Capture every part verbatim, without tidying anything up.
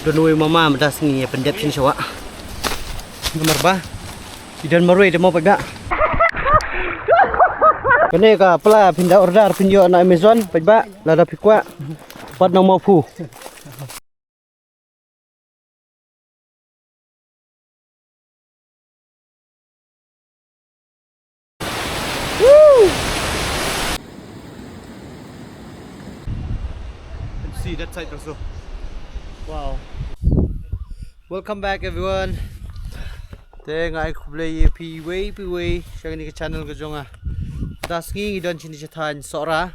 Don wei mama mynta sngi ïa pyndep shin sha wah. Namar ba i don marwei te mo paidbah. Kane ka pla phin da order phin ïoh na Amazon paidbah, lada phi kwah. Pat nongmawphu. Woo! Let's see that side also. Wow. Welcome back, everyone. Te nga ai khublei ïa phi iwei pa iwei sha kane ka channel ka jong nga. Mynta sngi ngi don shane sha thaiñ Sohra.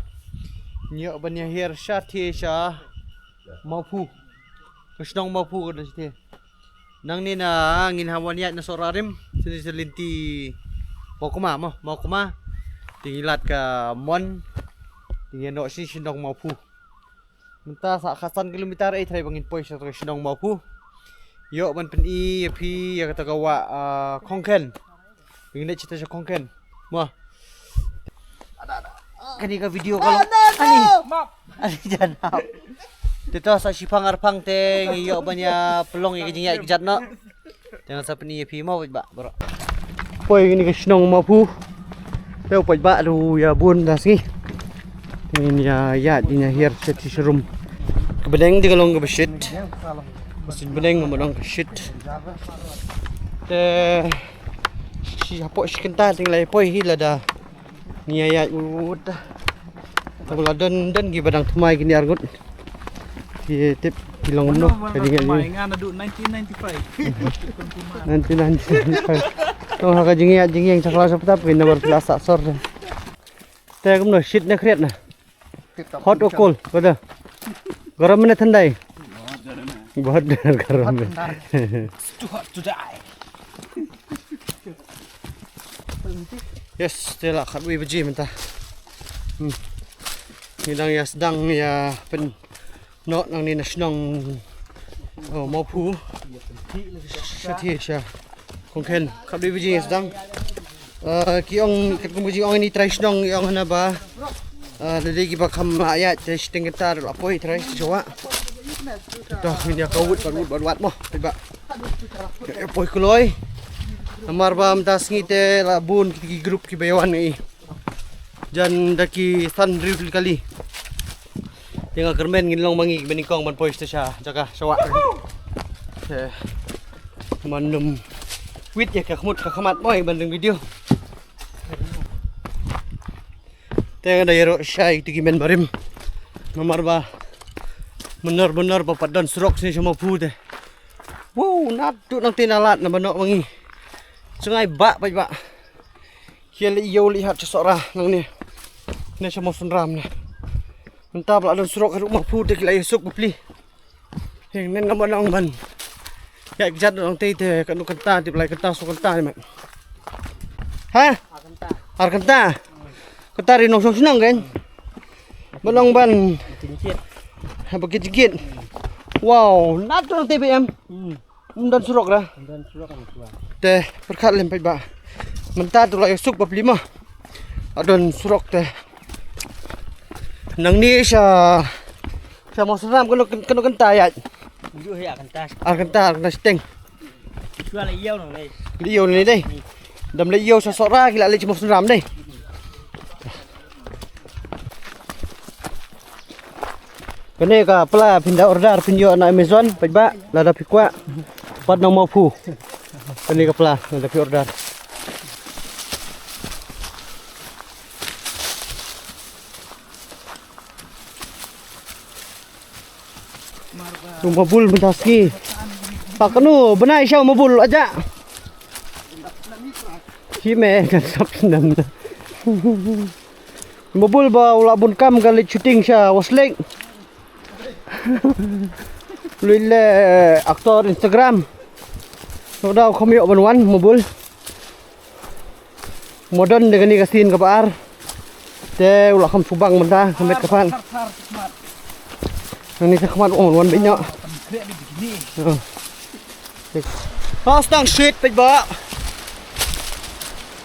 Ngi ïoh ban ïa hiar shatei sha Mawphu. Ka shnong Mawphu ka don shatei. Nangne na ngin hap wan ïaid na Sohra rim, shane sha lynti Mawkma mo, Mawkma. Te ngi lad ka mon. Te ngi ïa noh sha shnong Mawphu. Mynta sa khatsan kilometer eh trai ba ngin poi sha ka shnong Mawphu. Ïoh ban pyni ïa phi ïa kata ka wah, ah, Khongkhen. Ngin leit sha ta sha Khongkhen. Mo. Kane ka video ka long. Ani. Ani jan hap. Te to sa shipang arpang te ngi ïoh ban ïa pynlong ïa ka jingïaid kjat noh. Te ngan sa pyni ïa phi mo paidbah baroh. Poi kane ka shnong Mawphu. Te u paidbah ruh u ïa bun da sngi. Te ngin ïa ïaid ngin ïa hiar sha ti sharum. Ka bneng te ka long kaba shit. Ka suiñ bneng ka long ka shit. Te shi hapoh shi kynta te ngi la ïa poi hi lada ngi ïa ïaid wut wut. Te la don don kiba dang thymmai kine arngut. Ki tip ki long kumno ka jingïaid. Thymmai nga naduh nineteen ninety-five. Nineteen ninety-five. Tang ha ka jingïaid jingïeng sa khlaw sa ptap ki namar phi la sah sor. Te kumno shit ne khriat na. Hot or cold, brother? Garam ne thandai? Bahut garam. It's too hot to die. Yes, te la khatwei baje mynta. Hmm. Ngi dang ïa sdang ïa pyn Noh nangne na shnong, oh, Mawphu. Shatei sha Khongkhen. Khatwei baje sdang. Ah, ki ong, katkum ka jingong ïa i trai shnong, i ong hana ba, ah, lada dei kiba kham lah ïaid te shiteng kynta ruh la poi trai sha wah. To ngin ïa kawut bad wut bad wat mo. Te ba ïa poi kloi. Namar ba mynta sngi te la bun ki group kiba ïa wan ïa i. Jan da ki san hynriew tylli kali. Te nga kyrmen ngin long ma ngi kiba nyngkong ban poi sha jaka sha wah. Te man nym wit ïa ka khmut ka khmat mo ban ring video. Te nga da ïaroh shai ïa ki men barim. Namar ba mynner mynner ba pat don surok shane sha Mawphu te. Wow, naduh nangtei na lad na ba noh ma ngi. Jngai bah bah bah. Ki la ïoh leit hat sha Sohra nangne. Ne sha Mawsynram ne. Mynta ba la don surok haduh Mawphu te ki la ïasuk bapli. Hynnin namar nang ban ïa kjat nangtei te katno kynta, tip lai kynta, saw kynta ne mat. Ha? Ar kynta. Ar kynta. Kynta ri nongshong shnong kan. Ba nang ban. Jingkit. Ba kit jingkit. Wow, naduh nangtei ba em. Hmm. Ym don surok ra. Ym don surok. Te pyrkhat lem paidbah. Mynta tu la ïasuk bapli ma. Ym don surok te. Nangne sha, sha Mawsynram katno, katno kynta ïaid? Ar kynta, ar kynta shiteng. Shuwa la ïew nangne. La ïew nangne dei. Dam la ïew sha Sohra ki la leit sha Mawsynram dei. Kane ka pla phin da order phin ïoh na Amazon, paidbah, lada phi kwah. Pat nong Mawphu. Kane ka pla lada phi order. U mabul mynta sngi. Pak kano bnai sha u mabul aja. Shi me kan sap snem. Mabul ba u la bun kam ka leit shooting sha Westlake. Lui le actor Instagram. No dau kham ïoh ban wan mabul. Modern de kani ka scene kaba ar. Te u la kham subang mynta ka met ka pan. Nani sa khmat wan wan bino. Ha stang shit peit ba.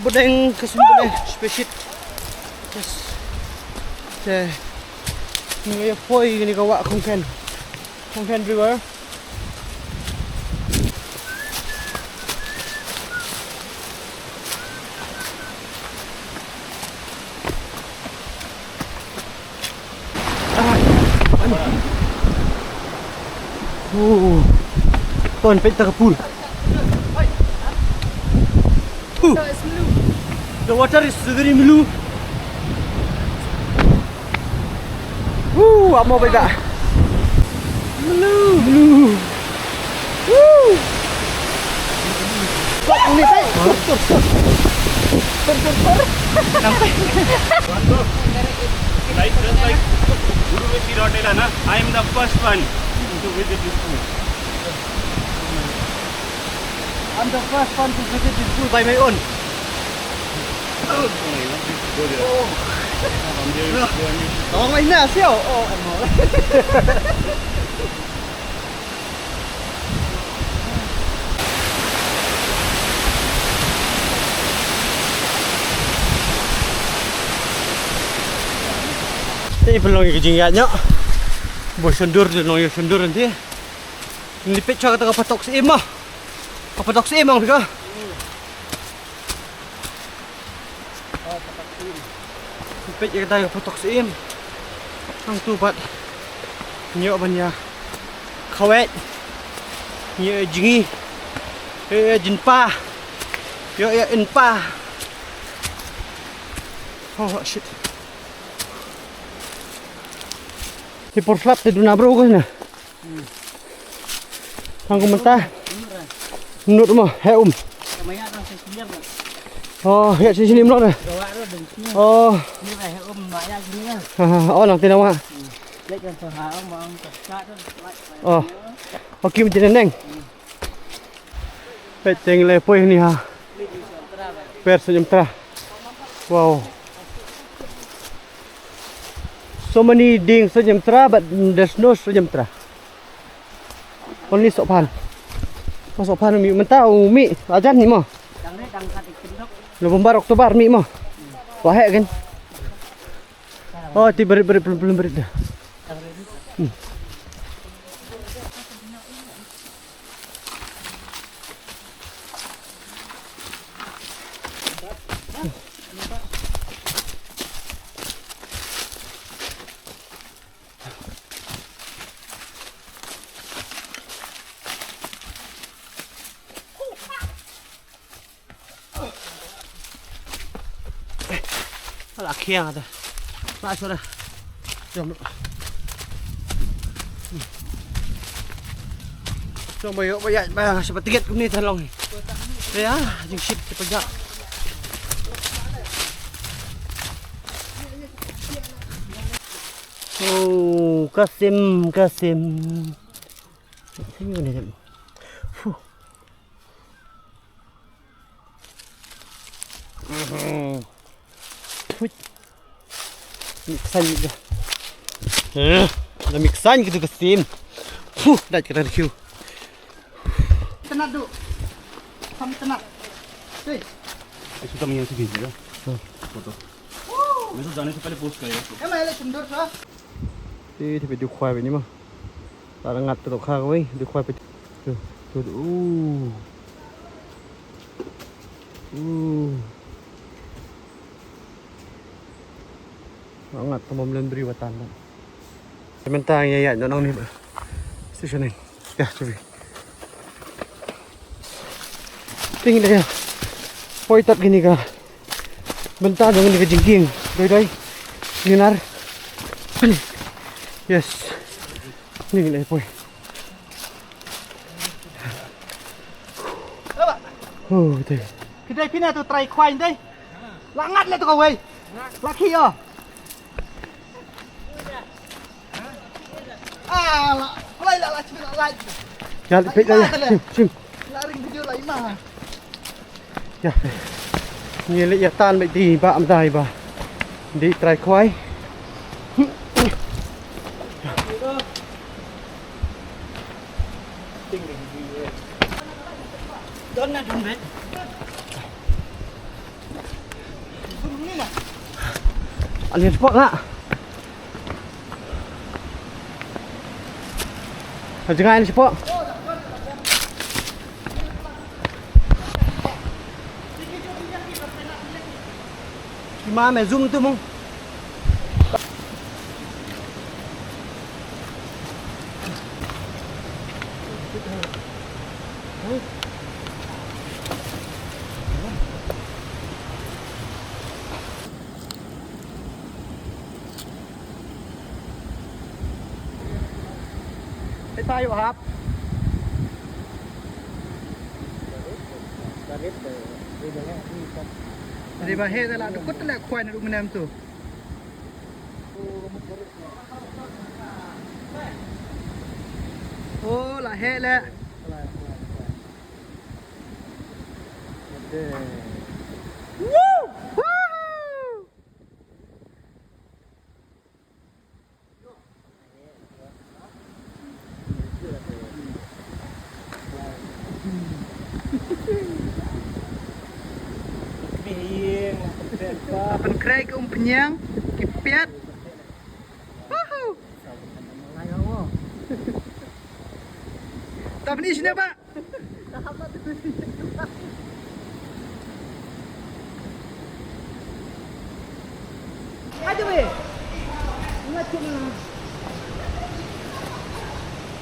Budeng ka sum budeng speshit. Yes. Te. Ni ya poi ni ka wa Khongkhen. Khongkhen River. Oh, ton peit ta ka pool. Huh. The water is very blue. Woo, amo ba da. Blue. Blue. Woo. Tur, tur, tur. Tur, tur, tur. Like, just like Guru Rishi Rautela, na, I am the first one to visit this pool. I'm the first one to visit this pool by my own. Oh. Oh, my goodness, yo. Oh, ano. Te pynlong ïa ka jingïaid noh. Boi shondur, te nong ïa shondur nanti. Ngi peit sha kata ka phatok syiem ma. Ka phatok syiem ang ka. Peit ïa kata ka phatok syiem. Hangtu pat. Ngi ïoh ban ïa khawait. Ngi ïoh ïa jngi. Ïoh ïa jingpa. Ïoh ïa inpa. Oh shit. Te por slap te duna bro ko na. Hang ko mynta. Nut mo, he um. Oh, ya sini sini mlo na. Oh. Ha, ha, oh, nang tina wa. Oh. Oh, kim tina neng. Peit teng le poi ni ha. Per Sonyamtra. Wow. So many ding Sonyamtra, but there's no Sonyamtra. Only Sohphan. Oh, Sohphan u mih mynta, u mih. Ajan ni mo. November, October mih mo. Wah, hek kan. Oh, ti berit, berit, belum, belum berit dah. Hmm. Ala khiang ata. Ba sura. Jom. Jom ba ïoh ba ïaid ba sha ba tiket kumne ta long. Ïa, jingshit te pajak. Oh, Kasim, Kasim. Sini mana jam? Fuh. Huit. Mih ksain mih ka. Eh, da mih ksain kito ka sim. Fuh, dait kata da kiew. Tynat du. Sam tynat. Hey. Isu tam yang sini ya. Hmm. Foto. Besok जाने से पहले पोस्ट करेगा. Em, ele sundur sa. Eh, tapi du khwai bini mo. Tara ngat tu kha kawei, du khwai pe. Tu, tu, tu. Uh. Uh. Ngat tu mom len bri watan. Sementara ya ya nong ni ba. Station ni. Ya, cubi. Ting da ya. Poi tat kini ka. Bynta dang kani ka jingkieng. Doi doi. Nginar. Yes. Ni ngi leh poi. Oh, te. Kidei pina tu trai khwai dei. La ngat le tu kawei. La khi yo. Ah, la, la, la, la, la, la. Ya, peit la, ya. Shim, shim. La ring video la ima. Ya. Ngi leh ïa tan bad dei ba am dei ba. Dei trai khwai. Don na don bet. Ani spot na. Ka jngai ni spot. Ki ma me zoom tu mong. Ita yu hap. Ri ba he da la dukut le kwai na duk menem tu. Oh, la he le. Woo! Woohoo! Pynkreh ki umphniang, ki piat. Woohoo! Ta pyni shane ba.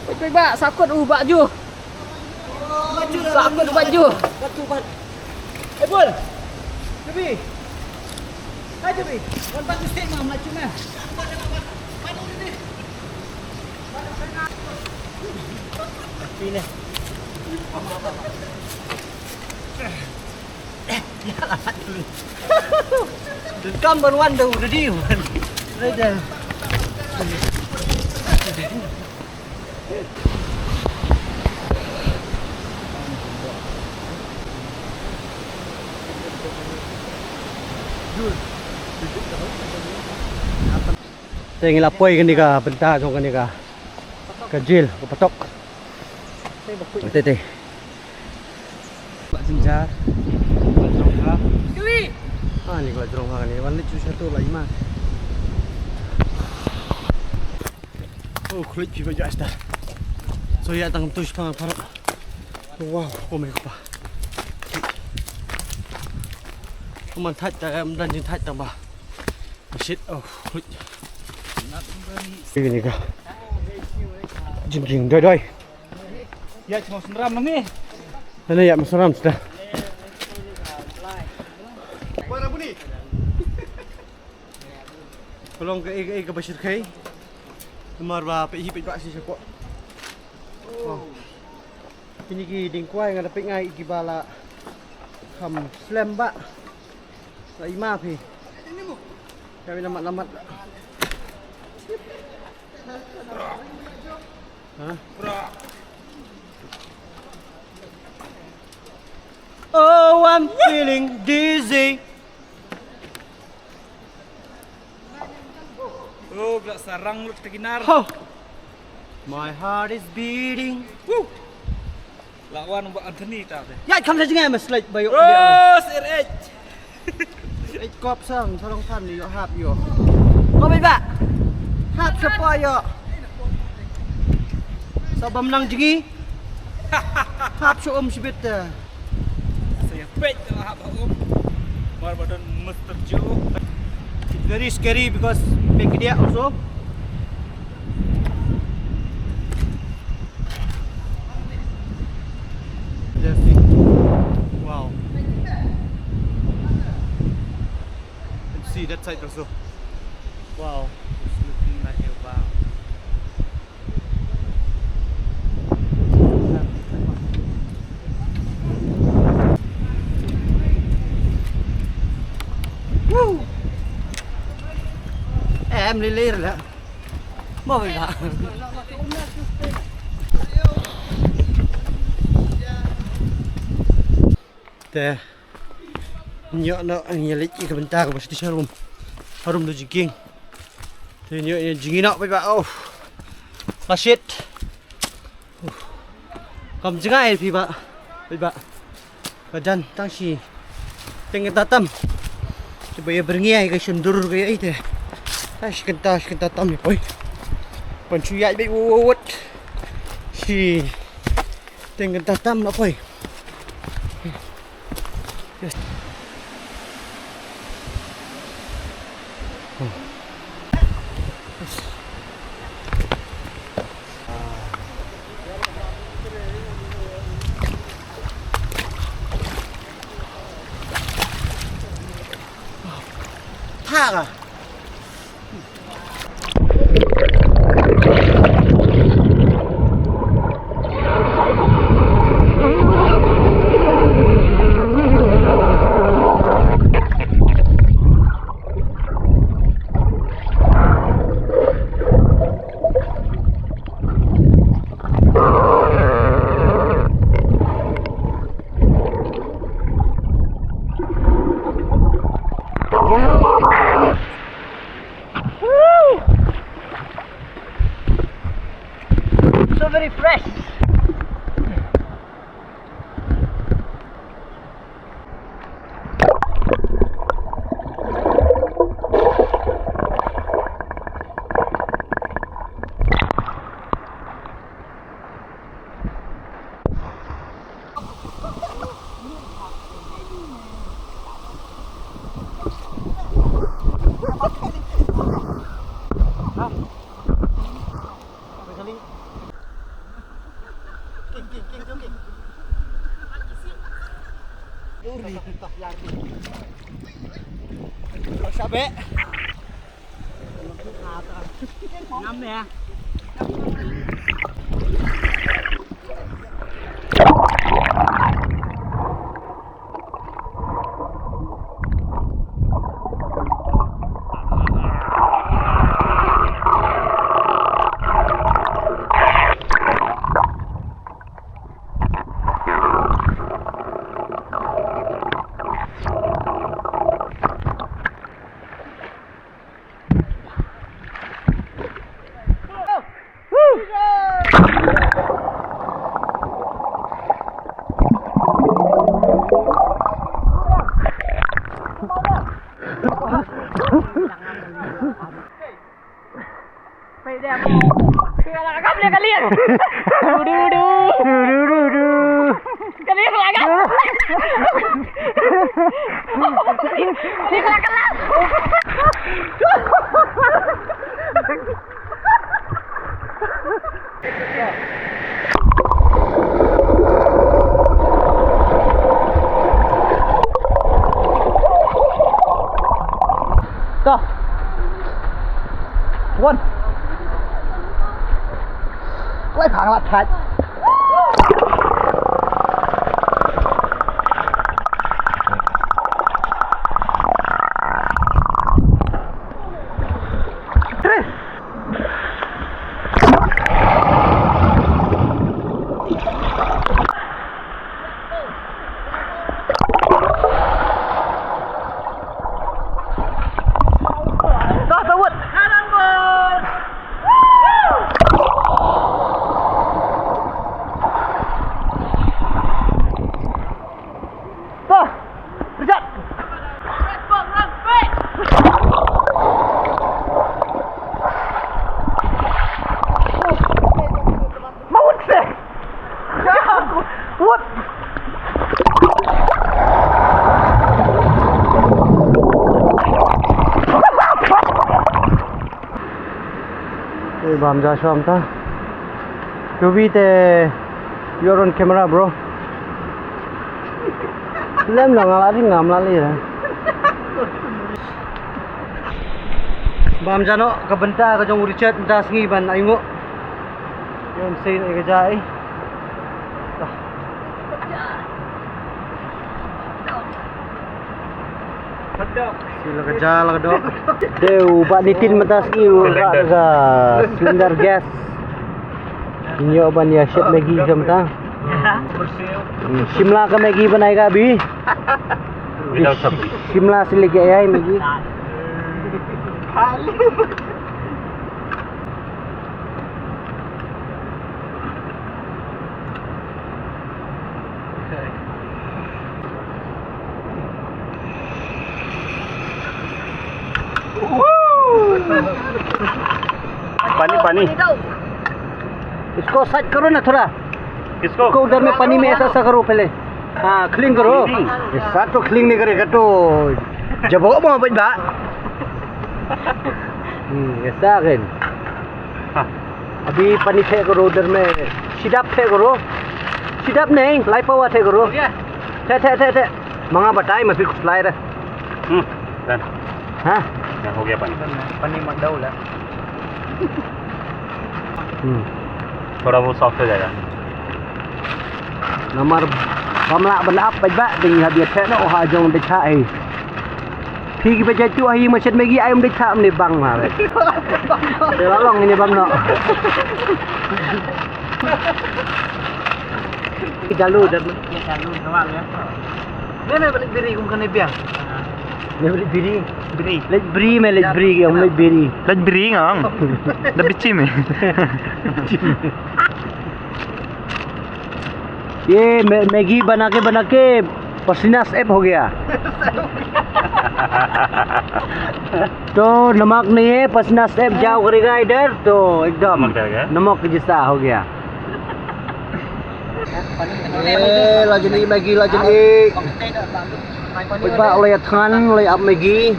Oi, oi, ba, sakut u ba ju. Sakut u ba ju. Eh, Bol. Jabi. Hai, Jabi. Wan bantu stage ma, maju ma. Sini. Dengkam ban wan dong ready wan. Ready. Te ngi la poi kane ka bynta jong kane ka, ka jil, ka patok. Te te. Ba jynjar. Ba jrong ha. Ah, ni ka la jrong ha kane. Wan leit shu sha tu la i ma. Oh, khluit phi ba jasta. So ïa tang tu shipang parot. Wow, oh my God. Ko man thait ta, em, dan jingthait tang ba. Shit, oh, khluit. Ini ka. Jingkieng doi doi. Ïa, cuma sendram ni. Nane ïa, sendram sudah. Ka long kaei kaei kaba shyrkhei. Namar ba peit hi peit ba shi shapoh. Wow. Kine ki dieng kwai nga da peit nga ïa kiba la kham slem ba. La i ma phi. Ka wi lamat lamat. Ha? Oh, I'm feeling dizzy. Oh, bla sarang lut teginar. Ho. My heart is beating. Woo. Lawan ba Anthony ta de. Ya, kam sa jingai mas like bayo. Oh, sir H. Sir H kop sang, sarong san yo hap yo. Ko bai ba. Hap sapa yo. Sa bam lang jingi. Hap shu um shibit. Sa ïa peit la hap ha um. Mar ba don Mister Joe. It's very scary because peit ki dia also. Just see. Wow. And see that side also. Wow. It's looking like a wow. Woo! Em lilir la. Mo ba. Te nyo no ngi leit ïa ka bynta kaba sdang sharum. Harum da jingkieng. Te nyo nyo jingïa no ba ba. Oh. Lashit. Kam jngai phi ba. Phi ba. Ka jan tang shi. Teng kynta tam. Te ba ïa byrngia ïa ka shon dur ka ïa ite. Tang shi kynta shi kynta tam ïa poi. Pan shu ïa bai wot. Shi. Teng kynta tam la poi. Yes. Oh. Yes. So very fresh. Sabek. Ngam ya. To. Wan. Kloi phang la thait. Bah! Richard! Maut seh! What? Eh, bam ja shwa mynta. Tubi te you're on camera, bro. Lem la nga la ring ngam la le la. Bam ja noh ka bynta ka jong u Richard mynta sngi ban ai nguh. Ïa u Hussein ai ka ja ai. Si la ka ja la ka dok. Dei u Bah Nitin mynta sngi u rah ka cylinder gas. Ngi ïoh ban ïa shet Maggi jong mynta. Hmm, shim la ka Maggi ban ai ka Abi. Without sabzi. Shim la sylli ka ai Maggi. पानी, पानी। इसको साइड करो ना थोड़ा। किसको? इसको उधर में पानी में ऐसा ऐसा करो पहले। हाँ, क्लीन करो। क्लीन। ऐसा तो क्लीन नहीं करेगा तो जब वो मोहब्बत बा। हम्म, ऐसा कर। हाँ। अभी पानी फेंक करो उधर में, सीधा फेंक करो, सीधा नहीं, लाई पावा फेंक करो। हो गया? ठे, ठे, ठे, ठे। मंगा बताए, मैं फिर कुछ लाए रहे। हम्म, done। हाँ? हो गया पानी। पानी मत डालो। हम्म। थोड़ा बहुत सॉफ्ट हो जाएगा। Namar bam lah ban ap bad ba ding ha bia theh noh ha jong dei thah hi. Phi ki ba jait tu hi ma chet Maggi ai um dei thah ne bang ma. Te la long ini bam noh. Ki dalu dan. Ki dalu tawal ya. Ni ni balik biri kum kane biang. Ni balik biri. Biri. Lej biri me lej biri ki ong lej biri. Lej biri ngang. Da bichi me. Ye, Maggi banake banake. पसीना से ऐब हो गया। तो नमक नहीं है, पसीना से ऐब जाओ करेगा इधर, तो एकदम नमक डर गया। नमक जैसा हो गया। Eh, la jin i Maggi, la jin i. Pynbha u la ïathngan, u la ïa ap Maggi.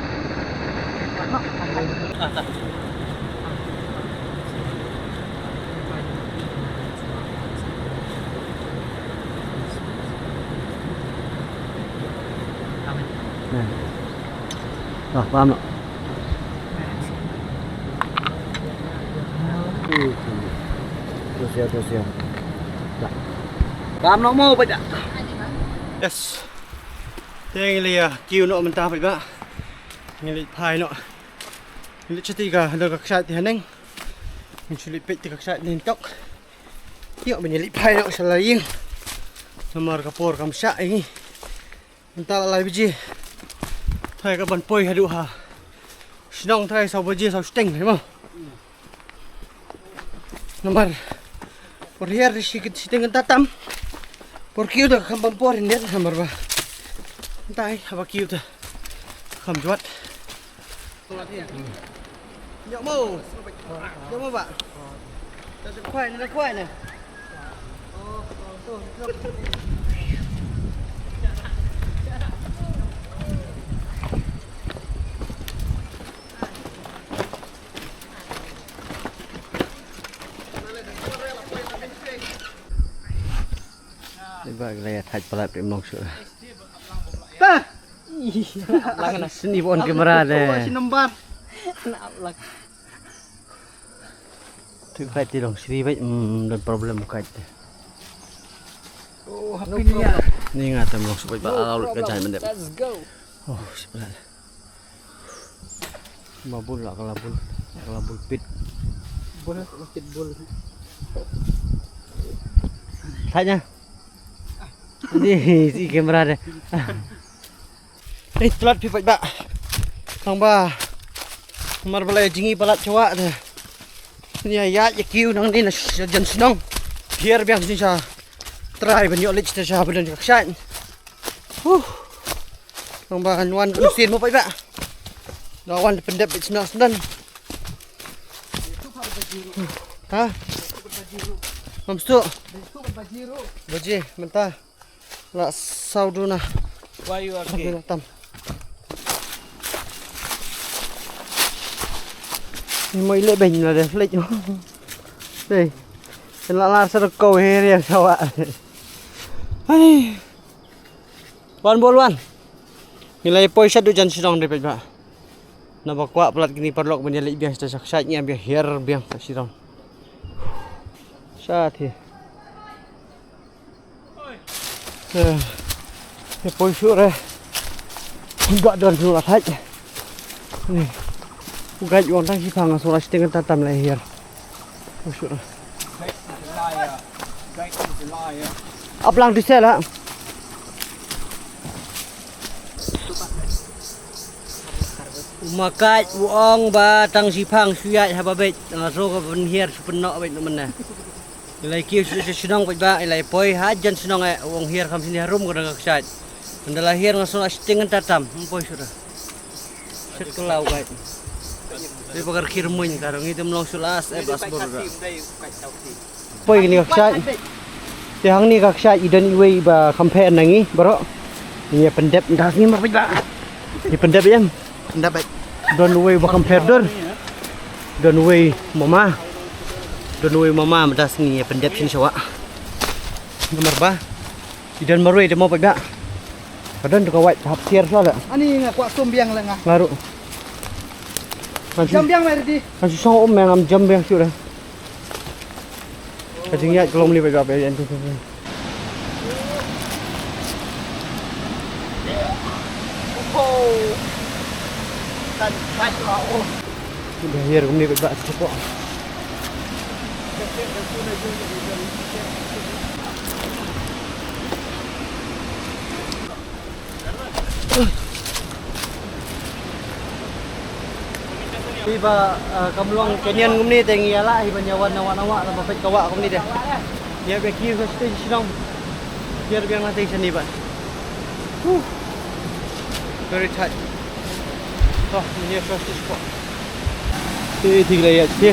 Dah, paham tak? Terus ya, terus ya. Dah. Paham nak mau apa tak? Yes. Teng li ya, kiu nok mentah apa tak? Ngi leit phai noh. Ngi leit shatei ka, da ka kshaid ti haneng. Ngi shu leit peit ti ka kshaid neng tok. Ïoh ba ngi leit phai noh sha la ïing. Namar ka por kam shah ïa ngi. Mynta la lai baje. Tharai ka ban poi haduh ha shnong tharai saw baje saw shiteng hi mo. Namar por hiar shi kit shiteng kynta tam. Por kiu da kham pam por hi net namar ba. Mynta hi haba kiu da kham jwat. Ïoh mo. Ïoh mo ba. Dah khwai ni, dah khwai ni. Ba la ïa thait palat rim long shuh. Ta. Sini on camera de. Shi number. Tu kait ti long sri bai, hmm, don problem kait ti. Oh, happy new year. Ni nga tam long shuh bai ba alau ka jai mendep. Let's go. Oh, shuh. Ma bul la kala bul, kala bul pit. Bul pit bul. Thait nya. Ni si camera de. Ni tlat phi paidbah. Tang ba. Mar balai jingi palat chawa de. Ni ya ya kiu nang ni na jan snong. Hiar biang sini sa. Trai ban ïoh leit sha ba don ka kshaid. Huh. Nang ba ngan wan ka lusin mo paidbah. Nang wan pyndep bit sna snan. Ha? Mam stu. Baji mynta. La saw duna. Why you are gay? Tam. Ni mo ile ben la de flek. Dei. La la sa ko he re sawa. Hai. Wan bol wan. Ngi la ïa poi sha du jan shnong de peit ba. Naba kwah palat kini paralok ban ïa leit biang sha kshaid ngi am biang hiar biang sha shnong. Sha thi. Eh, ïa poi shuh re. Ga don shuh la thait. Ni. U gait wan tang shi phang shuh la shiteng ta tam la hiar. Poi shuh re. Aplang tu sela. U Makait u ong ba tang shi phang shu ïaid haba beit, nga shu ka pynhiar shu pynnoh beit na mynne. Ilai kiew shu shu shnong beit ba ilai poi ha jan shnong eh u ong hiar kham sini harum ka dang ka kshaid. Ynda la hiar nga shu la shiteng ta tam, ym poi shu da. Shit ka lau gait. Te bakar khir muin ka rong i dem long shu la as eh bas bor da. Poi kini ka kshaid. Te hangne ka kshaid i don iwei ba kham pher na ngi baroh. Ngi ïa pyndep mynta sngi ma peit ba. Ngi pyndep ïa em. Pyndep beit. Don uwei ba kham pher dur. Don uwei mama. Don uwei mama mynta sngi ngi ïa pyndep shisha wa. Namar ba i don marwei te mo peit ba. Ka don tu ka wait hap siar shuwa la. Ani nga kwah sum biang la nga. Nga ruh. Jam biang mai ready. Kan shu shong um, ngam jam biang shuh re. Ka jingïaid ka long mli bad ba ïaid. Oh. Kan, kan, oh. Dah hiar kumne bad ba shuh. Hi ba, ah, kam long canyon kumne te ngi ïa lah hi ban ïa wan na wah na wah, lada peit ka wah kumne te. Ïa ba ki sa stage shnong. Ïa biang na stage ni ba. Huh. Very tight. To, ngi ïa sa stage ko. Te, te la ïa, te.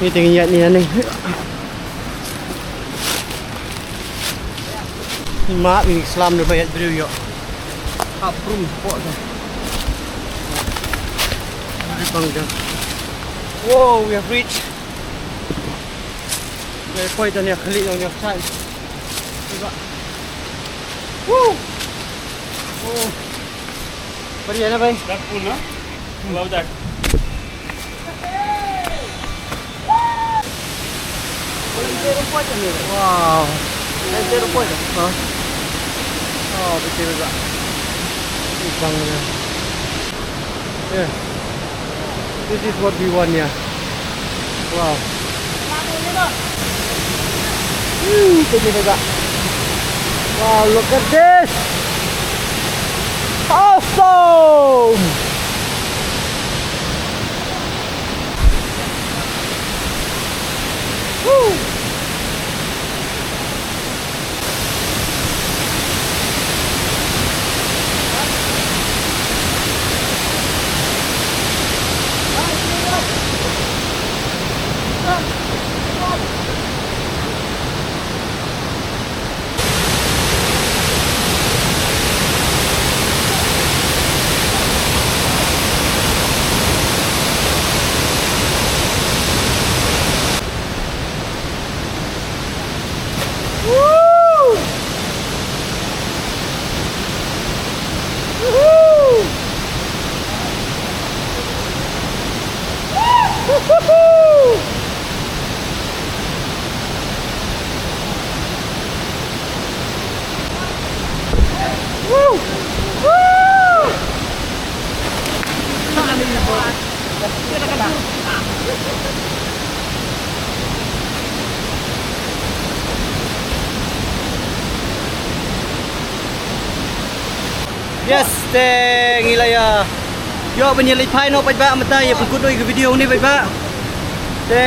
Te, te ngi ïa ni ani. Ma, ngi slam de ba ïa briew ïoh. Hap prum spot de. Very bang de. Whoa, we have reached. Ïa poi de ïa khlieh ïa side. Woo. Oh. बढ़िया है ना भाई? That full ना? Love that. Wow. Huh? Oh, betul juga. Bang ya. Yeah. This is what we want, yeah. Wow. Woo, tinggi juga. Wow, look at this. Awesome. Woo. Yes, te ngi la ïa ïoh ban ïa leit phai noh paidbah mynta, ïa pynkut noh ïa ka video ni paidbah. Te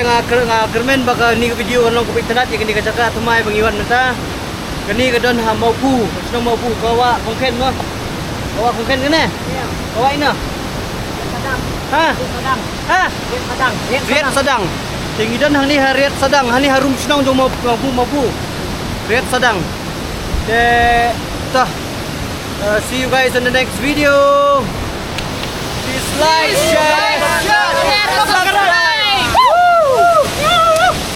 nga kyrmen ba kane ka video kan long kaba itynnad ïa kane ka jaka thymmai ba ngi wan mynta. Kane ka don ha Mawphu, shnong Mawphu, ka wah Kongkhen mo. Ka wah Kongkhen kane? Ka wah ina. Ha? Ha? Riat Sadang. Te ngi don hangne ha Riat Sadang, hangne harum shnong jong Mawphu, Mawphu. Riat Sadang. Te, ta. Uh, see you guys in the next video. Please like, share, subscribe.